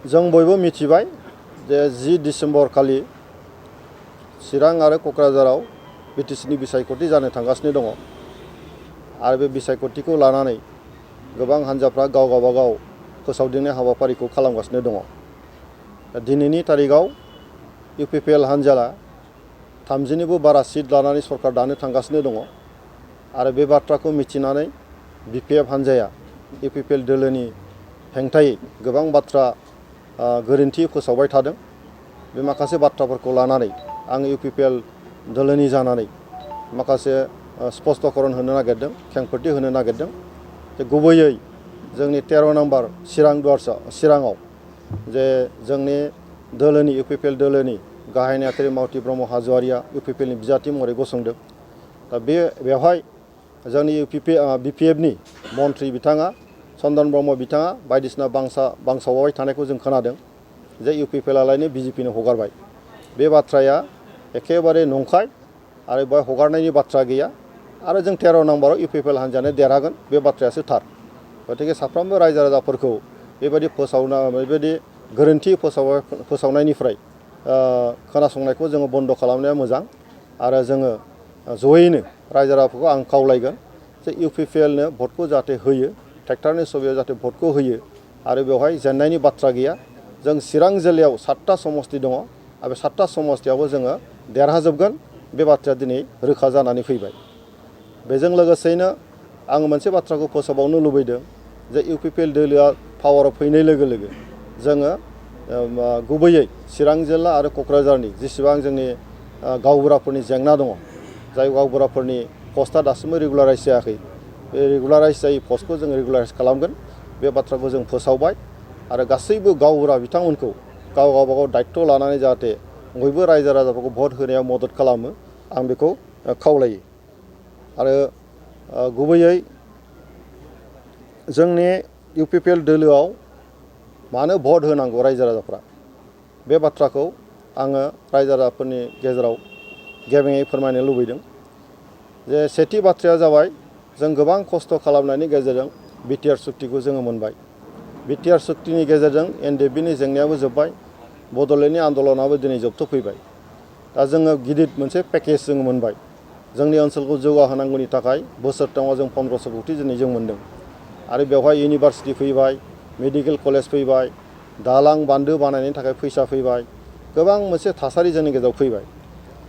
जों बयबो मिथिबाय जे 10 डिसेम्बर खालि चिरां आरो क'क्राझाराव बिटिसिनि बिसायख'थि जानो थांगासिनो दङ आरो बे बिसायख'थिखौ लानानै गोबां हान्जाफ्रा गाव गावबागाव फोसावदिंनाय हाबाफारिखौ खालामगासिनो दङ। दिनैनि तारिखाव इउपिपिएल हान्जाया 30निबो बारा सिट लानानै सरकार दानो थांगासिनो दङ आरो बे बाथ्राखौ मिथिनानै बिपिएफ हान्जाया इउपिपिएल दोलोनि हेंथायै गोबां बाथ्रा गोरोन्थि फोसावबाय थादों। बे माखासे बाथ्राफोरखौ लानानै आं इउपिपिएल दोलोनि जानानै माखासे स्पष्टकरन होनो नागिरदों, खेंफोरथि होनो नागिरदों जे गुबैयै जोंनि 13 नम्बर चिराङाव जे जोंनि दोलोनि इउपिपिएल दोलोनि गाहाय नेहाथारि मावथि ब्रह्म हाज'वारिया इउपिपिएलनि बिजाथि महरै गसंदों। दा बेवहाय जोंनि बिपिएफनि मन्थ्रि बिथाङा चन्दन ब्रह्म बिथाङा बायदिसिना बांसावबाय थानायखौ जों खोनादों जे इउपिपिएलालायनो बिजेपिनो हगारबाय। बे बाथ्राया एखेबारे नंखाय आरो बेवहाय हगारनायनि बाथ्रा गैया आरो जों 13 नम्बराव इउपिपिएल हान्जायानो देरहागोन, बे बाथ्रायासो थार। गतिके साफ्रोमबो रायजो राजाफोरखौ बेबायदि गोरोन्थि फोसावनायनिफ्राय खोनासंनायखौ जोङो बन्द' खालामनाया मोजां आरो जोङो जयैनो रायजो राजाफोरखौ आं खावलायगोन जे इउपिपिएलनो भटखौ जाहाथे होयो, ट्रेक्टरनि सबियाव जाहाथे भटखौ होयो आरो बेवहाय जेननायनि बाथ्रा गैया। जों चिरां जिल्लायाव 7टा समस्ति दङ आरो बे 7टा समस्तियावबो जोङो देरहाजोबगोन, बे बाथ्राया दिनै रोखा जानानै फैबाय। बेजों लोगोसेयैनो आं मोनसे बाथ्राखौ फोसावबावनो लुबैदों जे इउपिपिएल दोलोआ पावाराव फैनाय लोगो लोगो जोङो गुबैयै चिरां जिल्ला आरो क'क्राझारनि जेसेबां जोंनि गावबुराफोरनि जेंना दङ, जाय गावबुराफोरनि पस्टआ दासिमबो रेगुलाराइज जायाखै, बे रेगुलाराइज जायै पस्टखौ जों रेगुलाराइज खालामगोन, बे बाथ्राखौ जों फोसावबाय आरो गासैबो गावबुरा बिथांमोनखौ गाव गावबागाव दायित्व लानानै जाहाथे बयबो रायजो राजाफोरखौ भट होनायाव मदद खालामो, आं बेखौ खावलायो। आरो गुबैयै जोंनि इउपिपिएल दोलोआव मानो भट होनांगौ रायजो राजाफ्रा, बे बाथ्राखौ आङो रायजो राजाफोरनि गेजेराव गेबेङै फोरमायनो लुबैदों। जे सेथि बाथ्राया जाबाय जों गोबां खस्थ' खालामनायनि गेजेरजों बिटिआर सुक्तिखौ जोङो मोनबाय। बिटिआर सुक्तिनि गेजेरजों एनडिएफबिनि जेंनायाबो जोब्बाय, बड'लेण्डनि आन्दलनाबो दिनै जोबथ'फैबाय। दा जोङो गिदिर मोनसे पेकेज जोङो मोनबाय। जोंनि ओनसोलखौ जौगाहोनांगौनि थाखाय बोसोरथामाव जों 1500 कोटि दिनै जों मोन्दों आरो बेवहाय इउनिभार्सिटि फैबाय, मेडिकेल कलेज फैबाय, दालां बान्दो बानायनायनि थाखाय फैसा फैबाय, गोबां मोनसे थासारि जोंनि गेजेराव फैबाय।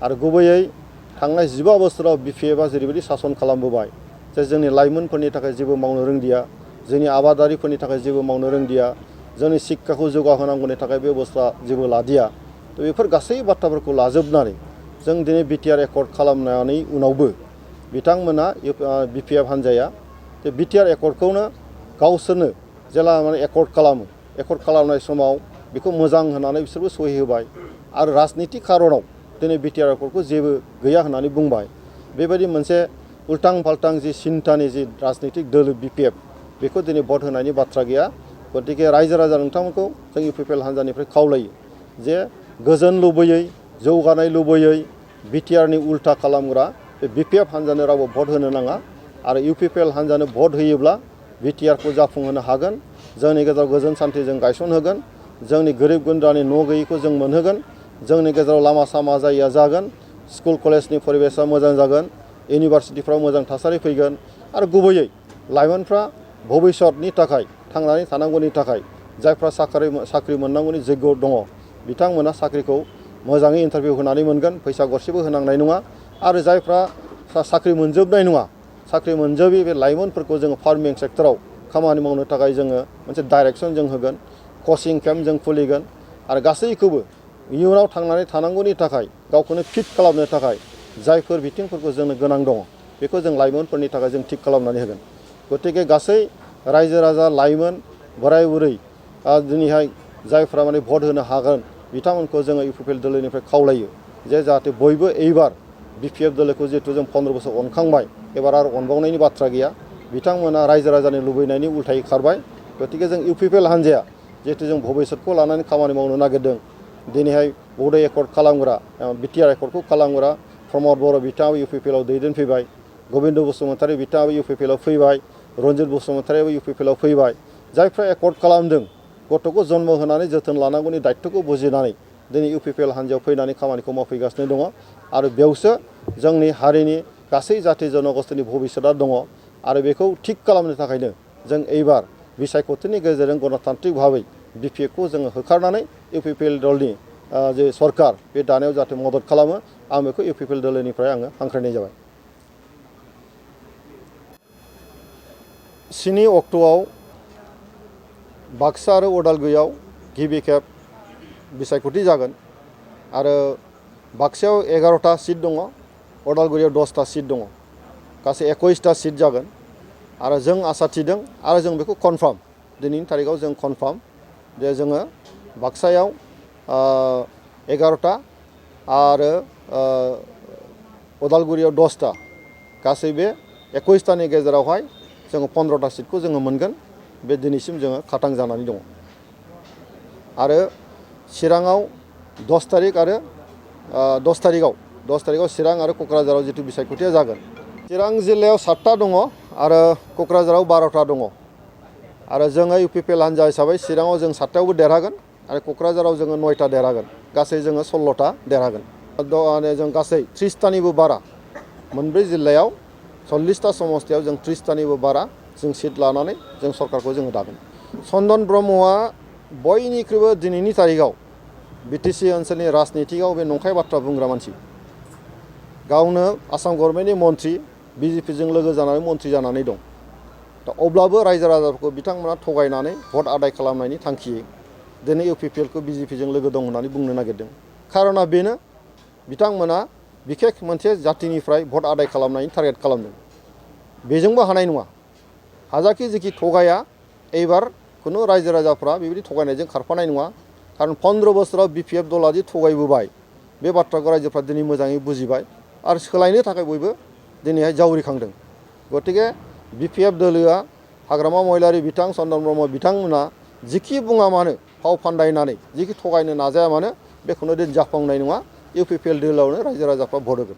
आरो गुबैयै थांनाय 15 बोसोराव बिपिएफआ जेरैबायदि सासन खालामबोबाय जे जोंनि लाइमोनफोरनि थाखाय जेबो मावनो रोंदिया, जोंनि आबादारिफोरनि थाखाय जेबो मावनो रोंदिया, जोंनि शिक्षाखौ जौगाहोनांगौनि थाखाय बेबस्था जेबो लादिया। थ' बेफोर गासै बाथ्राफोरखौ लाजोबनानै जों दिनै बिटिआर एकर्ड खालामनानै उनावबो बिथांमोना बिपिएफ हान्जाया जे बिटिआर एकर्डखौनो गावसोरनो जेला एकर्ड खालामो, एकर्ड खालामनाय समाव बेखौ मोजां होननानै बिसोरबो सहि होबाय आरो राजनितिक खारनाव दिनै बिटिआर एकर्डखौ जेबो गैया होननानै बुंबाय। बेबायदि मोनसे उल्टां फाल्टां जि सिन्तानि जि राजनितिक दोलो बिपिएफ, बेखौ दिनै भट होनायनि बाथ्रा गैया। गतिके रायजो राजा नोंथांमोनखौ जों इउपिपिएल हान्जानिफ्राय खावलायो जे गोजोन लुबैयै, जौगानाय लुबैयै बिटिआरनि उल्था खालामग्रा बे बिपिएफ हान्जानो रावबो भट होनो नाङा आरो इउपिपिएल हान्जानो भट होयोब्ला बिटिआरखौ जाफुंहोनो हागोन, जोंनि गेजेराव गोजोन सान्थि जों गायसनहोगोन, जोंनि गोरिब गुन्द्रानि न' गैयैखौ जों मोनहोगोन, जोंनि गेजेराव लामा सामा जागोन, स्कुल कलेजनि परिबेसा मोजां जागोन, इउनिभार्सिटिफ्राव मोजां थासारि फैगोन आरो गुबैयै लाइमोनफ्रा भबिष्यतनि थाखाय थांनानै थानांगौनि थाखाय जायफ्रा साख्रि मोननांगौनि जग्य दङ, बिथांमोना साख्रिखौ मोजाङै इन्टारभिउ होनानै मोनगोन, फैसा गरसेबो होनांनाय नङा आरो जायफ्रा साख्रि मोनजोबनाय नङा, साख्रि मोनजोबि बे लाइमोनफोरखौ जोङो फार्मिं सेक्टराव खामानि मावनो थाखाय जोङो मोनसे डाइरेक्सन जों होगोन, कचिं केम्प जों खुलिगोन आरो गासैखौबो इयुनाव थांनानै थानांगौनि थाखाय गावखौनो फिट खालामनो थाखाय जायफोर बिथिंफोरखौ जोंनो गोनां दङ, बेखौ जों लाइमोनफोरनि थाखाय जों थिग खालामनानै होगोन। गतिके गासै रायजो राजा, लाइमोन, बोराय बुरै दिनैहाय जायफ्रा भट होनो हागोन, बिथांमोनखौ जोङो इउपिपिएल दोलोनिफ्राय खावलायो जे जाहाथे बयबो एइबार बिपिएफ दोलोखौ जिहेतु जों 15 बोसोर अनखांबाय, एबार आरो अनबावनायनि बाथ्रा गैया। बिथांमोना रायजो राजानि लुबैनायनि उल्थायै खारबाय। गतिके जों इउपिपिएल हान्जाया जिहेतु जों भबिष्यतखौ लानानै खामानि मावनो नागिरदों, दिनैहाय बड' एकर्ड खालामग्रा, बिटिआर एकर्डखौ खालामग्रा प्रमद बर' बिथाङाबो इउपिपिएलआव दैदेनफैबाय, गबिन्द बसुमतारी बिथाङाबो इउपिपिएलआव फैबाय, रन्जित बसुमतारीयाबो इउपिपिएलआव फैबाय। जायफ्रा एकर्ड खालामदों गथ'खौ जन्म होनानै जोथोन लानांगौनि दायित्वखौ बुजिनानै दिनै UPPL हान्जायाव फैनानै खामानिखौ मावफैगासिनो दङ आरो बेयावसो जोंनि हारिनि गासै जाथि जनगोष्ठीनि भबिष्यतआ दङ आरो बेखौ थिग खालामनो थाखायनो जों एबार बिसायख'थिनि गेजेरजों गणतान्त्रिक भाबै BPFखौ जोङो होखारनानै UPPL दलनि जे सरकार बे दानायाव जाहाथे मदद खालामो आं बेखौ UPPL दलनिफ्राय आङो हांख्रायनाय जाबाय। 7 अक्ट'आव बाक्सा आरो उदालगुरियाव गिबि खेब बिसायख'थि जागोन आरो बाक्सायाव 11टा सिट दङ, उदालगुरियाव 10टा सिट दङ, गासै 21टा सिट जागोन आरो जों आसा थिदों आरो जों बेखौ कनफार्म दिनैनि तारिखाव जों कनफार्म जे जोङो बाक्सायाव 11टा आरो उदालगुरियाव 10टा गासै बे 21टानि गेजेरावहाय जोङो 15टा सिटखौ जोङो मोनगोन। बे दिनैसिम जोङो खाथां जानानै दङ आरो चिराङाव 10 तारिख आरो 10 तारिखाव चिरां आरो क'क्राझाराव जितु बिसायख'थिया जागोन। चिरां जिल्लायाव 7टा दङ आरो क'क्राझाराव 12टा दङ आरो जोङो UPPL हान्जा हिसाबै चिराङाव जों 7टायावबो देरहागोन आरो क'क्राझाराव जोङो 9टा देरहागोन, गासै जोङो 16टा देरहागोन। जों गासै 30टानिबो बारा मोनब्रै जिल्लायाव 40टा समस्तियाव जों 30टानिबो बारा जों सिट लानानै जों सरकारखौ जोङो दागोन। चन्दन ब्रह्मआ बयनिख्रुइबो दिनैनि तारिखाव BTC ओनसोलनि राजनितिकआव बे नंखाय बाथ्रा बुंग्रा मानसि। गावनो आसाम गभर्नमेन्टनि मन्थ्रि, BJPजों लोगो जानानै मन्थ्रि जानानै दं। दा अब्लाबो रायजो राजाफोरखौ बिथांमोना थगायनानै भट आदाय खालामनायनि थांखियै दिनै UPPLखौ BJPजों लोगो दं होननानै बुंनो नागिरदों। खारना बेनो बिथांमोना बिखेक मोनसे जातिनिफ्राय भट आदाय खालामनायनि टारगेट खालामदों। बेजोंबो हानाय नङा। हाजाखि जेखि थगाया एबार खुनु रायजो राजाफ्रा बेबायदि थगायनायजों खारफानाय नङा। खारन 15 बोसोराव BPF दला जि थगायबोबाय बे बाथ्राखौ रायजोफ्रा दिनै मोजाङै बुजिबाय आरो सोलायनो थाखाय बयबो दिनैहाय जावरिखांदों। गतिके BPF दोलोआ हाग्रामा महिलारि बिथां चन्दन ब्रह्म बिथांमोना जिखि बुङा मानो फाव फान्दायनानै जिखि थगायनो नाजाया मानो बेखौनो दिन जाफुंनाय नङा। UPPL दोलोआवनो रायजो राजाफ्रा भट होगोन।